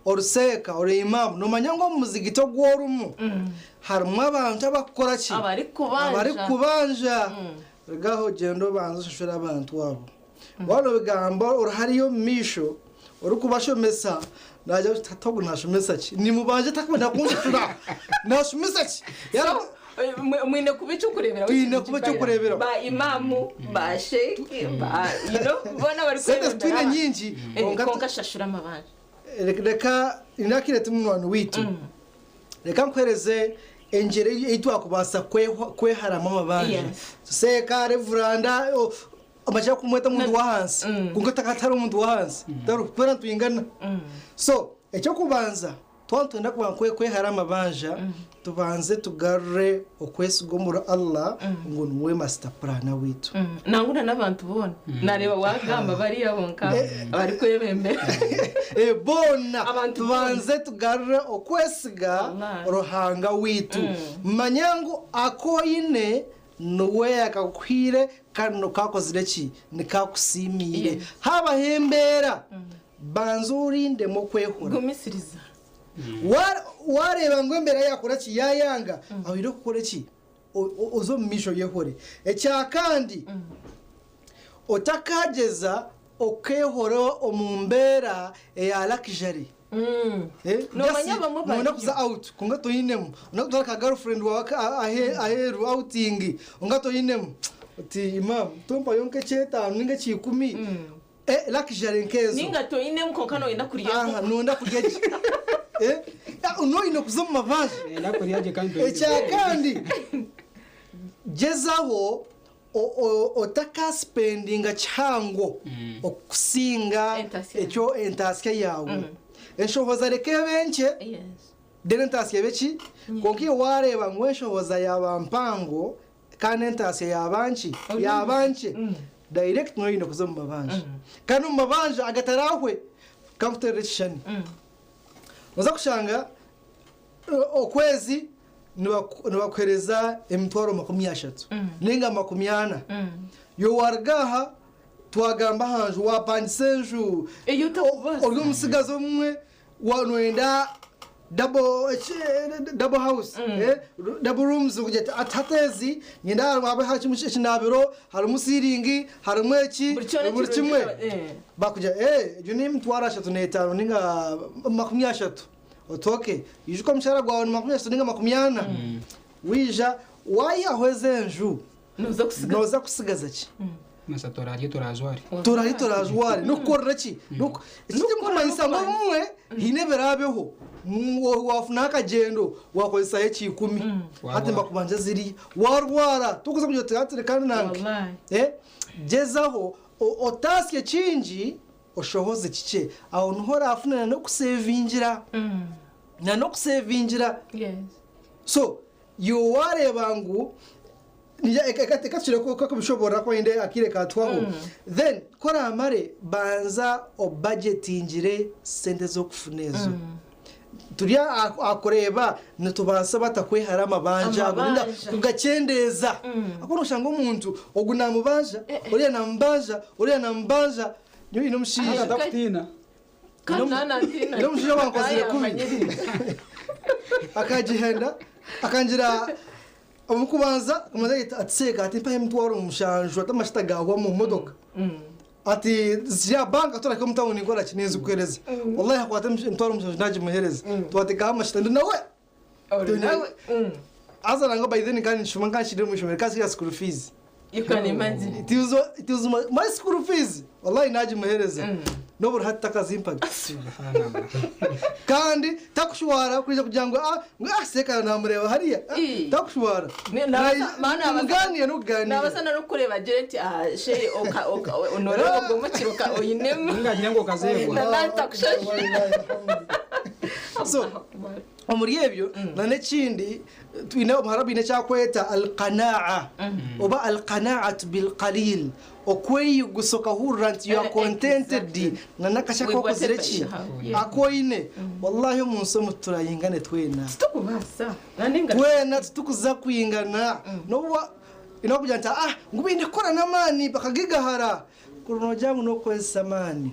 A: Oruseeka, ori imam, noomanya ngu omu muzigiti ogu orimu harimu abantu abarikukora ki? Abarikukubanja. Ruga aho ogyende obanze oshashure abantu abo. Waaba noobigamba ori hariya omu maisho, Orikubashomesa nagira ati hati ogu nashomesa ki? Nimubanja takwenda kunshashura. Nashomesa ki?
B: So, mwine kuba ekyokureeberaho.
A: Twine kuba ekyokureeberaho.
B: Ba imamu, ba sheikh, ba boona bari
A: Sente twine nyingi.
B: Konka shashura amabanja.
A: Reka inakire munwani witu. Reka nkuhereze enjere ei twakubaasa kweharamu amabanja. Seeka revuranda amakira kumweta omuntu w'ahansi. Konka takatari omuntu w'ahansi. Twena nitwingana. So ekyokubanza twaba nitwenda kuba kwehara amabanja, tubanze tugarure okwesiga omuri Allah ngu niwe master plan witu.
B: Nanguna n'abantu boona nareeba wagamba bariya bonka abarikwebembera.
A: Boona tubanze tugarure okwesiga Ruhanga witu. Manya ngu akoine niwe akakuhire kandi nikakozire ki nikakusiimiire. Habaho embeera banza orindemu okwehura.
B: Gumisiriza.
A: Wareeba ngu embeera yakora ki yayanga ahire kukora ki oze omu maisho yehore. Ekyakandi otakageza okehora omu mbeera eya luxury.
B: Nomanya bamwe bariyo.
A: Nonda kuza out konka toyinemu. Nonda kutwara ka girlfriend wawe aheeru outing konka toyinemu. Oti imam tompa yonka ekyetaano ninga ekyikumi. Luxury nkezo.
B: Ninga toyinemu konka noyenda kurya.
A: Aha, nonda kurya ki? Noyine kuza omu mabanja. Ekyakandi gezaho otakaspendinga kihango okusinga ekyo entasya yawe. Enshohoza reka ebe nkye, then entasya ebe ki? Konka iwe wareeba ngu enshohoza yaba mpango kandi entasya yaba nkye, yaba nkye, direct noyine kuza omu mabanja. Kandi omu mabanja agatarahwe kankuterera ekishushani. Noza kushanga okwezi nibakuhereza emitwaro 30 ninga 40. Yo waruga aha twagamba aha nju wapangisa enju ori omusigazi omwe noyenda double house, double rooms kugira ati hatezi nyenda habe hakimu ekinabiro harimu siringi harimu eki buri kimwe bakugira egyo ni emitwaro 35 ninga 30. Otoke ijuka omushahara gwawe ni 30 ninga 40. Wija wayahweza enju noza kusigaza ki?
J: Masa torarye torazware.
A: Torarye torazware nokukorera ki? Ekirikumanyisa ngu obumwe hiine ebiraabeho wafuna akagyendo wakozesaho ekikumi hati mbakubanja ziriya warwara tokuza kugira oti hatire kandi nange. Gyezaho otasye kingi oshohoze kikye aho niho orafuna n'okusevingira. N'okusevingira. So yo wareeba ngu ekakire kakubishobora ko inde akire katwaho. Then koramare banza obudgetingire sente z'okufuna ezo. Turya akureba nitubansa batakwehara amabanja ninga kugakyendeza. Akono oshanga omuntu ogu namubanja oriya namubanja oriya namubanja niyo ino omushaija
J: atakutina.
A: Ino omushaija wankozire kubi. Akagihenda akangira omukubanza kumaze atseka ati mpa emitwaro 7 ati amashita gahwa mu motoka. Ati zya banka toraka omu tawuni nkora ki ninzikuhereza. Wallahi akwata emitwaro 7 nagimuhereza. Twatekaho amashita ndi nawe. Aza nanga by then kandi nshuma nkanshire mu ishomero kasi ya school fees.
B: You can imagine.
A: It was my school fees. Wallahi nagimuhereza. Noburi hati takazimpaga. Kandi takushwara kuja kugira ngo seka namureba hariya. Takushwara. Muganiye n'ukuganira.
B: Nabasa no kureba agira ati she oka onoreba gomukiro ka oyinemu.
J: Ngagira ngo kazegwa.
A: So omuri ebyo n'ekindi twine omuharabu ine ekyakweta alqanaa oba alqanaatu bilqalil okweyigusa okahurira nti you are contented nanakasha kokozire ki akoine. Wallahi omunsi omu turayingane twena twena titukuza kwingana nobuwa inokugira nti ngu biine kukora n'amaani bakagigahara kurunogira ngu n'okukozesa amaani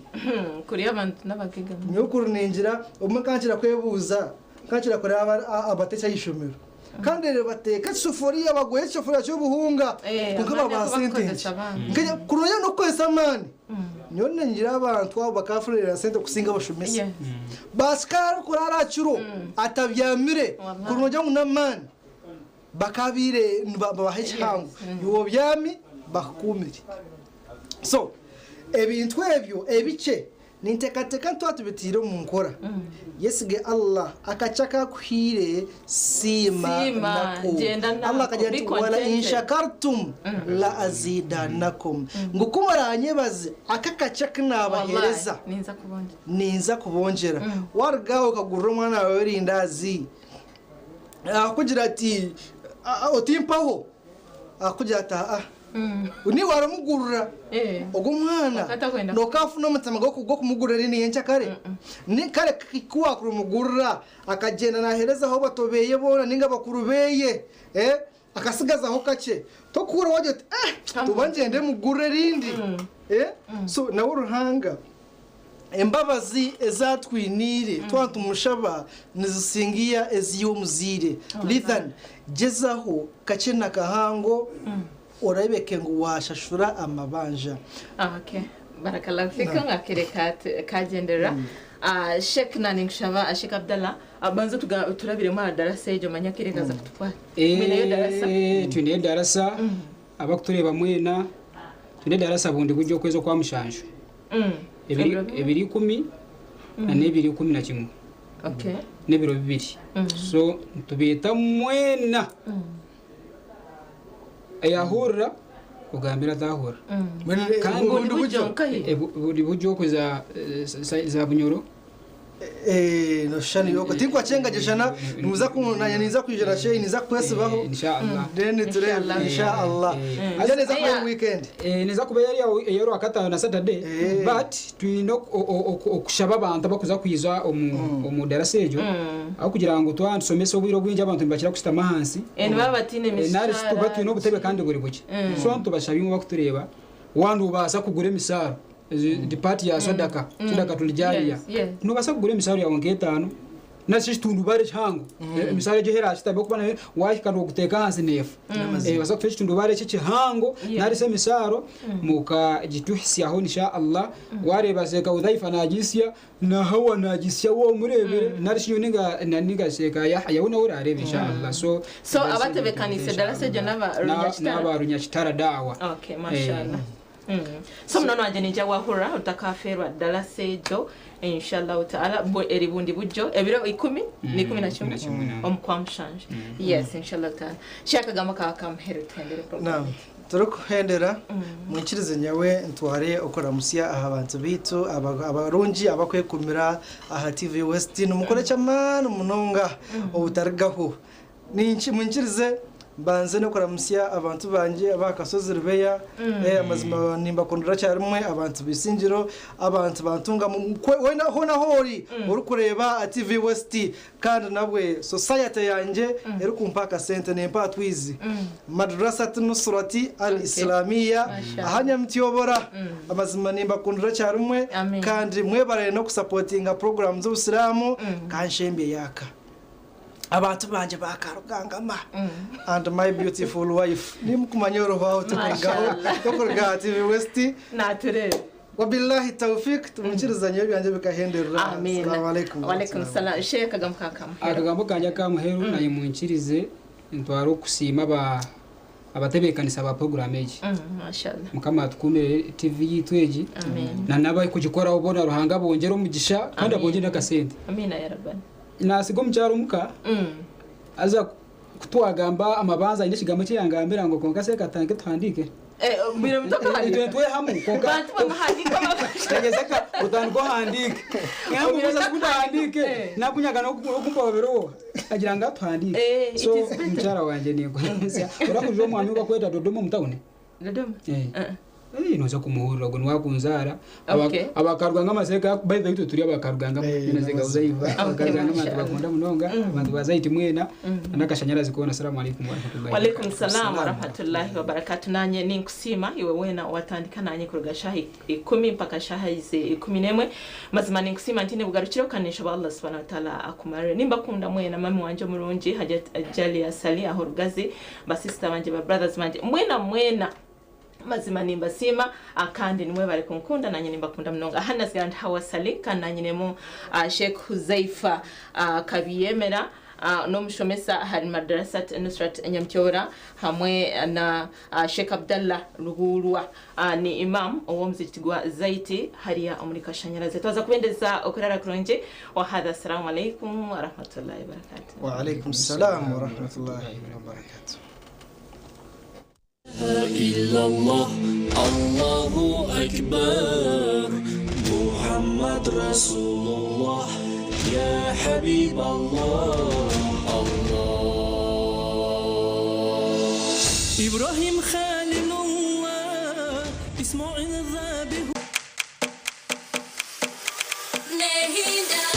B: kuri abantu n'abagiga.
A: Nyowe kuruningira obumwe kankira kwebuuza kankira kureba abatecha y'ishomero Kandi reero bateeka ekisefuriya bagoye ekisefuriya ky'obuhunga kwonka
B: Amaani
A: babaha
B: agu
A: sente
B: bakukozesa
A: nkye.
B: abantu.
A: Nkenya kuroya n'okukozesa amaani nyowe ningira abantu abo bakafunira sente kusinga abashomesa. Basika arikurara aha kiro atabyamire kuruga ngu n'amaani bakabaire nibabaha ekihango iwe obyami bakukuumire. So ebintu ebyo ebikye ninteekateeka nti twaba tubitaire omu nkora yesige Allah akakye akakuhaire siima
B: Siima,
A: nako.
B: gyenda nako,
A: Allah akagira
B: be
A: ati wala
B: contented.
A: in shakartum la azidanakum ngu ku muranyebaze aka kakye aku naabaheereza
B: Wallahi, ninza kubongyera.
A: ninza kubongyera. Waruga okagurira omwana waawe erindaazi akugira ati otimpaho akugira ati aa niiwe aramugurira ogwo mwana nokafuna omutima gw'okumugurira erindi nyenkyakare. Ni kare ku wakumugurira akagyenda naaherezaho bato beye boona ninga bakuru beye akasigazaho kakye tokuhurira wagira oti tuba ngyende mugurire erindi. So nawe Ruhanga embabazi ezatwiniire twaba tumushaba nizisingiya ez'iwe omuzaire. Lithan gyezaho kakye na kahango orebeke ngu washashura amabanja.
B: Okay. Barakallahu fikum akire kagendera. Sheikh nani nkushaba Sheikh Abdallah abanze turabiremu aha darasa egyo manya akire kaza kututwara. Mwineyo darasa?
J: Twine edarasa abakutureeba mwena twine edarasa bundi buryo okwezi okwa mushanju. Ebiri 10 na n'ebiri 11. N'ebiro 2. So nitubeeta mwena eyahurira ogambira atahurira. Kandi
B: Bundi buryo nkahi?
J: Buri buryo okuza za Bunyoro.
A: Noshushana yoko tinkwakyengagyeshana nimuza kunanya ninza kwijana sheyi ninza kukwesibaho then turebe inshallah. Then neza kuba weekend.
J: Neza kuba yari ey'orwakataano na Saturday but twine okushaba abantu abakuza kwiza omu darasa egyo aho kugira ngu twatusomesa obwire obwingi abantu nibakira kushutama ahansi.
B: Nibaba batiine
J: Nari
B: mishaara.
J: tuba twine obutebe kandi buri bukye. So ntubashabye imwe bakutureeba wandi obaasa kugura emisaaro dipati ya sadaka sadaka tulijariya. Nobaasa kugura emisaaro yawe nk'etaano nasi ekitundubare kihango emisaaro egyo herashitame okuba nayo wahika noguteeka ahansi neefa. Baasa kufa ekitundubare eki kihango narisa emisaaro mukagituhisyaho insha Allah. Wareeba seeka Udhaifa nagisya na Hawa nagisya womureebere nari shinyo ninga seeka Yahya we nawe orareeba insha Allah. So
B: So abatebekanise darasa egyo n'aba Runyakitara?
J: N'aba Runyakitara daawa.
B: Okay, mashallah. So munono wanje ninja wahura utakafeerwa darasa egyo inshallah taala eri bundi buryo ebiro 10 ni 11 omu kwa mushanju. Yes, inshallah taala. Sheikh akagamba kawa kamuheru tuhendere program.
A: Naam. Turikuhendera mwikirize nyawe ntware okuramusya aha bantu bitu abarungi abakwekumira aha TV West nimukore kyamaani munonga obutarigaho. Mwikirize mbanze n'okuramusya abantu bangye abakasozi Rubeya. Amazima nimbakundira kyarimwe abantu bisingiro abantu bantunga wena hona hori orikureeba TV West kandi nabwe society yangye erikumpa akasente nempa twizi Madrasat Nusrati Al Islamia
B: Mashallah.
A: aha Nyamutiyobora. Amazima nimbakundira kyarimwe kandi mwebare n'okusapotinga program z'obusiraamu kanshembye yaka abantu banje bakarugangama and my beautiful wife nimukumanya orubaho tukurugaho
B: Mashallah.
A: tukurugaha TV West
B: naturebe.
A: Wabillahi tawfik tumukirizanye ebyanje bikahenderera.
B: Amin.
A: Assalamu alaikum.
B: Wa alaikum salam. Sheikh akagamba kawa kamuheru.
J: Akagambo kanje akamuheru naye munkirize ntware okusiima abatebeekanisa ba program egi.
B: Mashallah.
J: Mukama atukuumire TV yitu egi
B: Amen.
J: na n'abarikugikoraho boona Ruhanga abongyere omugisha kandi
B: Amen.
J: abongyere n'akasente.
B: Amina ya rabbani.
J: Nasiga omukyaro omuka aza kutwagamba amabanza aine ekigambo eki yangambira ngu konka seeka tange tuhandiike.
B: Biro mutakahandika.
J: Itwe hamwe konka
B: Bantu bamuhandika
J: tegezeka utandika ohandiike nkamubuuza sikudahandiike nakunyaga n'okumpa agira ngu atuhandiike.
B: It
J: So
B: is better.
J: omukyara wangye ninkuramusya orakurira omwami obakweta Dodoma omu tawuni.
B: Dodoma.
J: Noza kumuhurira ogwo niwe akunzaara.
B: Okay.
J: Abakaruganga amaseka by the way itwe turi abakaruganga mwena zaiva abakaruganga abantu bakunda munonga abantu bazaiti mwena nakashanyarazi koona. Assalamu alaikum warahmatullahi.
B: Walaikum salam warahmatullahi wabarakatu. Nanye ninkusiima iwe wena watandika nanye kuruga shaha 10 mpaka shaha ize 11. Mazima ninkusiima ntine bugarukiro kandi nshaba Allah subhanahu wa ta'ala akumarire. Nimbakunda mwena, mami wanje omurungi Hajat Jalia Sali aho Rugazi, basista banje, ba brothers banje, mwena mwena mazima nimbasiima kandi nimwe bari kunkunda nanye nimbakunda munonga. Hana sigara ndi Hawa Sali kandi nanyinemu Sheikh Huzaifa Kabiyemera n'omushomesa hari madrasat Nusrat Nyamtyora hamwe na Sheikh Abdallah Ruhurwa ni imam ow'omuzikiti gwa Zaiti hariya omuri Kashanyarazi. Twaza kubendeza okurara kurungi wa hadha. Assalamu alaikum wa rahmatullahi wa barakatuh.
A: Wa alaikum salam wa rahmatullahi wa barakatuh.
C: إلا الله الله أكبر محمد رسول الله يا حبيب الله الله
D: إبراهيم خليل الله إسماعيل ذابه
E: Nehinda.